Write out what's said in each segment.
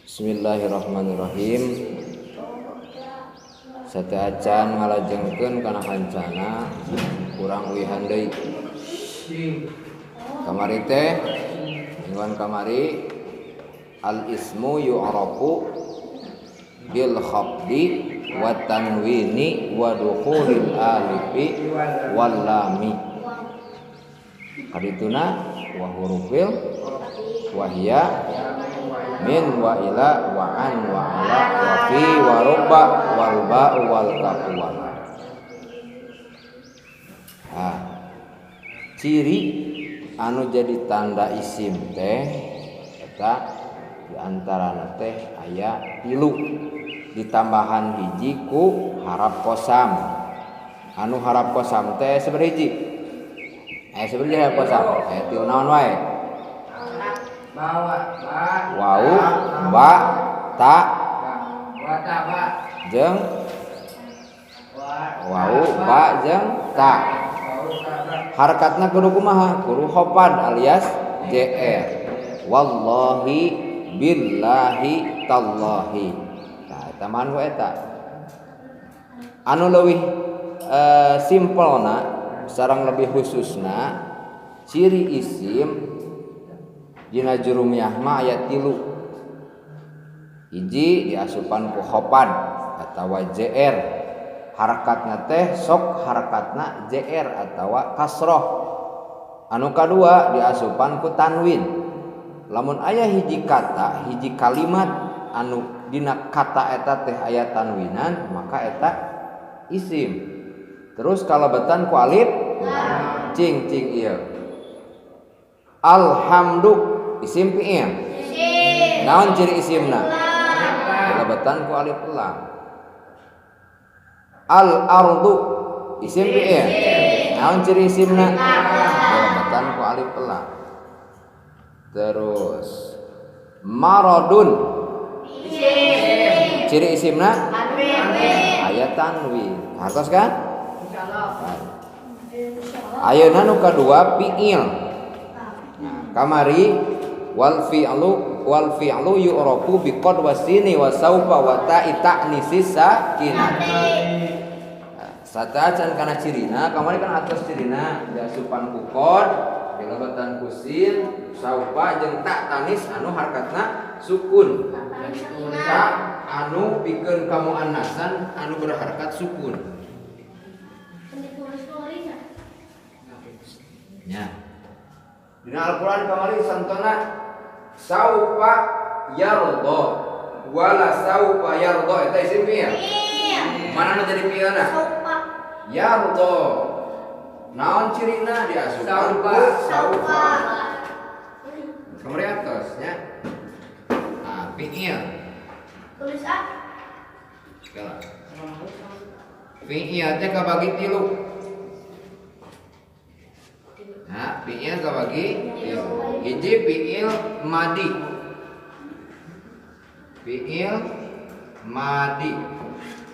Bismillahirrahmanirrahim. Sateuacan ngalajengkeun kana hancana kurang uihan deui. Kamari teh mingguan kamari al ismu yu'rafu bil khafdi wa tanwini wa dukhulil alifi wal lami. Kadituna wa hurufil wahya min wa ila wa an wa ala wa fi wa rubba wal ba'u wal kafu wal. Ah, ciri anu jadi tanda isim teh eta di antarana teh aya tilu ditambahan hiji ku harap kosam. Anu harap kosam teh sabaraha hiji? Sabaraha harap kosam? Aya tilu naon wae? Wau, ba, ta, jeung wau, ba, jeung ta. Harokatna kudu kumaha? Kudu khofad alias JR. Wallahi, billahi, tallahi. Nah, eta mah anu eta. Anu leuwih simpelna sareng lebih khususna ciri isim dina jurumiyah mah aya tilu. Hiji diasupan ku khofad atawa JR. Harakatna teh sok harakatna JR atawa kasroh. Anu kadua diasupan ku tanwin. Lamun aya hiji kata, hiji kalimat anu dina kata eta teh aya tanwinan, maka eta isim. Terus kalebetan ku alif cing cing ieu. Alhamdu isim fi'il. Naon ciri isimna? Kalebetan ku alif lam. Al ardu isim fi'il. Naon ciri isimna? Kalebetan ku alif lam. Terus maradun isim. Ciri isimna? Aya tanwin. Hartos kan? Insyaallah. Ayeuna nu kadua fi'il. Nah, kamari wal fi'lu yu'rafu bi qad wasini wa saufa wa ta'i ta'nisi sakinati. Sateuacan kana cirina, kamari kan atos cirina diasupan ku qad, dilebatan ku sin, saufa jeung ta tanis anu harokatna sukun. Ta anu pikeun kamuannasan anu berharakat sukun. Nya. Dina Al-Qur'an kamari santona saufa yarda wala saufa yarda eta isim fi'il. Mana nu jadi fi'ilna? Saufa. Yarda. Naon cirina diasupan ku saufa. Kamari atos nya. Nah, fi'il. Tulis A. Kala. Fi'il teh kabagi tilu. Nah, fi'il kabagi tilu. Hiji fi'il madi. Fi'il madi.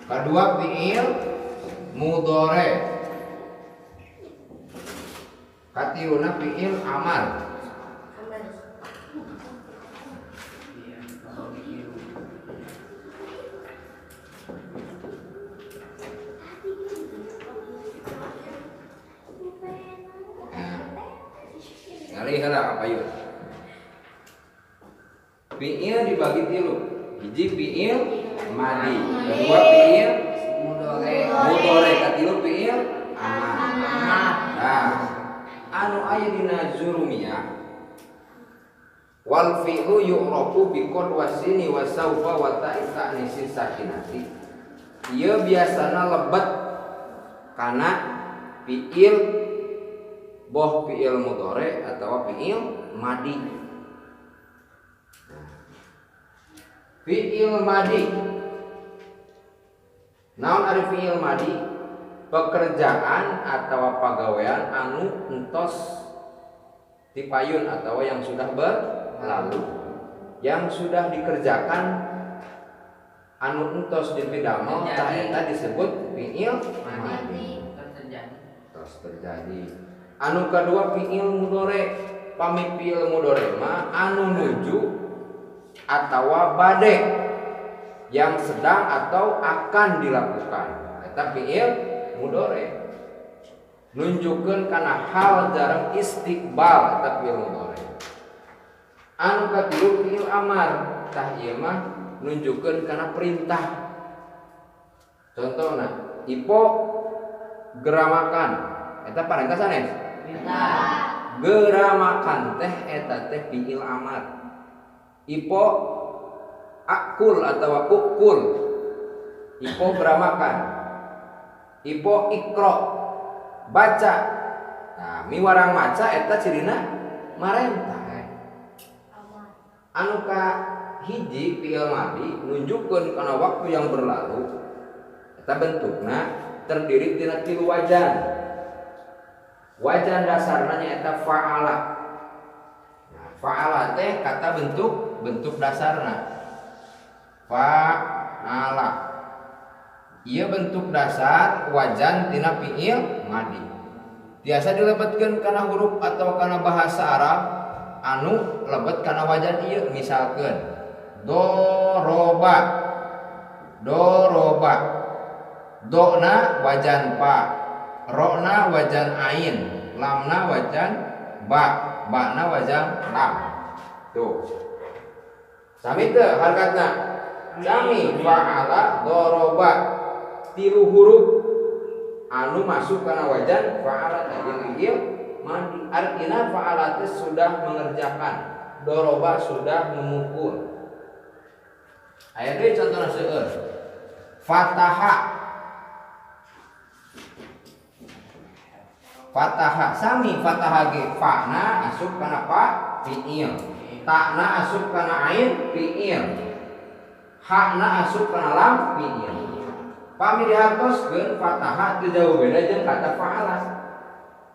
Kedua fi'il mudhari. Katiluna fi'il amar. Ngali heula apa yuk? Fi'il dibagi tilu. Hiji fi'il madi, kedua fi'il mudhari, katilu fi'il amar. Nah, anu aya dina jurumiyah wal fi'lu yu'rafu bi qad wasini wa saufa wa ta'i ta'nisi sakinati. Ieu biasana lebet kana fi'il boh fi'il mudhari atawa fi'il madi. Fi'il madi. Naon ari fi'il madi? Pekerjaan atau pagawean anu entos tipayun atau yang sudah berlalu, yang sudah dikerjakan anu entos dipidamel tah eta disebut fi'il madi. Terus terjadi. Anu kedua fi'il mudhari. Pami fi'il mudhari mah anu nuju atawa bade, yang sedang atau akan dilakukan. Eta fiil mudhari nunjukkeun kana hal jarang istiqbal eta fiil mudhari. Anu katilu fiil amar, tah ieu mah nunjukkeun kana perintah. Contohna, ipo geramakan, eta parentah sanes? Perintah. Geramakan teh eta teh fiil amar. Ipo akul atau ukul, ipo geramakan, ipo ikro baca. Nah, miwarang maca eta cirina marentah. Anu ka hiji fiil madi nunjukkeun kana waktu yang berlalu, eta bentukna terdiri tina tilu wajan. Wajan dasarna nyaeta fa'ala. Nah, fa'ala teh kata bentuk dasarna. Fa'ala ieu bentuk dasar wajan tina fiil madi. Tiasa dilebetkeun kana huruf atau kana bahasa Arab anu lebet kana wajan ieu, misalkeun doroba. Doroba, dona wajan pa, rona wajan ain, lamna wajan ba, bana wajan lam. Tuh sami teu harkatna? Sami. Fa'ala doroba, tilu huruf anu masuk kana wajan fa'ala tadi fiil madi. Artina fa'ala teh sudah mengerjakan, doroba sudah memukul. Aya deui contohna seueur. Fataha. Fataha sami, fataha ge fa'na asup kana fa fiil, ta'na asup kana ain fiil, ha'na asup kana lam fiil. Pami dihartoskeun fataha teu jauh beda jeung kata fa'ala.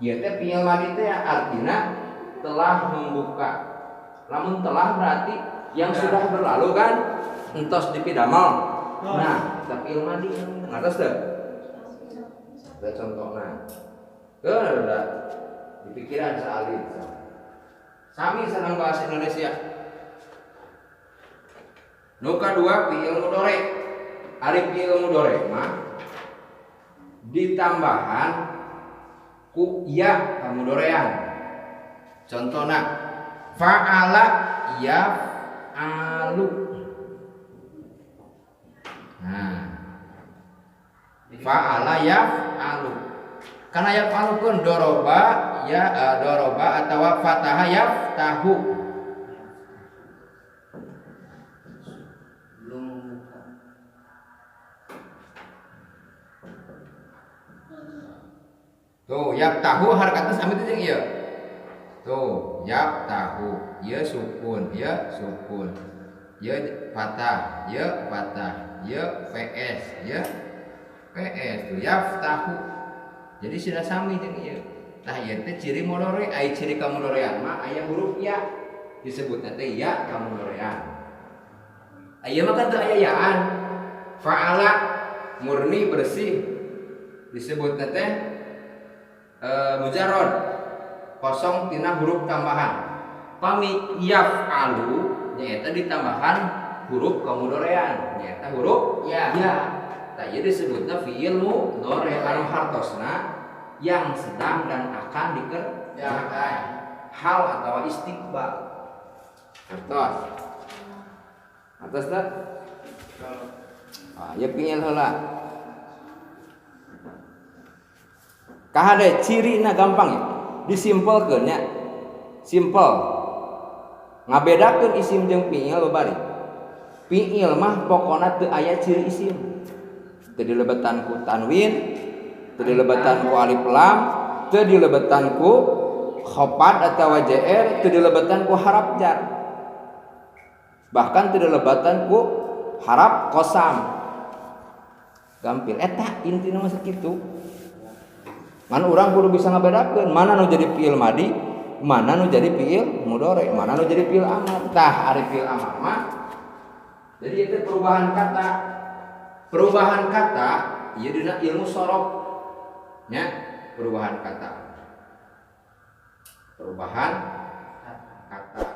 Ieu teh fiil madi teh artina telah membuka. Lamun telah berarti yang sudah berlalu kan, entos dipidamel. Nah, eta fiil madi ngartos teu? Ada contohna. Keun udah di pikiran saalit. Sami sareng bahasa Indonesia. Nu kadua fiil mudhari. Ari fiil mudhari mah ditambahan ku ya kamudorean. Contohna fa'ala yaf'alu. Nah, fa'ala yaf'alu. Karena yaf'alu pun doroba ya doroba atau fataha yaftahu. Tuh, yaftahu harokatna sami teh jeung ieu. Tuh, yaftahu, ieu sukun, ieu sukun. Ieu fathah, ieu fathah, ieu ps, ieu ps. Tuh, yaftahu. Jadi sudah sami jeung ieu. Tah ieu teh ciri mudhari, ai ciri kamudorean mah aya huruf ya. Disebutna teh ya kamudorean. Ieu mah kan teu aya yaan. Fa'ala murni bersih. Disebutna teh mujarrad, kosong tina huruf tambahan. Pami yaf'alu nyaeta ditambahan huruf kamudorean, nyaeta huruf ya. Tah ieu disebutna fiil mudhari anu hartosna yang sedang dan akan dikerjakan, hal atau istiqbal. Hartos. Hartos teh? Ah, ieu fiil heula. Kahade cirina gampang ya, disimpelkeun nya. Simpel. Ngabedakeun isim jeung fiil babari. Fiil mah pokona teu aya ciri isim. Teu dilebetan ku tanwin, teu dilebetan ku alif lam, teu dilebetan ku khafad atawa jr, teu dilebetan ku harap jar. Bahkan teu dilebetan ku harap kosam. Gampil eta intina mah sakitu. Man urang kudu bisa ngabedakeun mana nu jadi fiil madi, mana nu jadi fiil mudhari, mana nu jadi fiil amar. Tah ari fiil amar mah jadi itu perubahan kata. Perubahan kata ieu dina ilmu sorof nya, perubahan kata. Perubahan kata.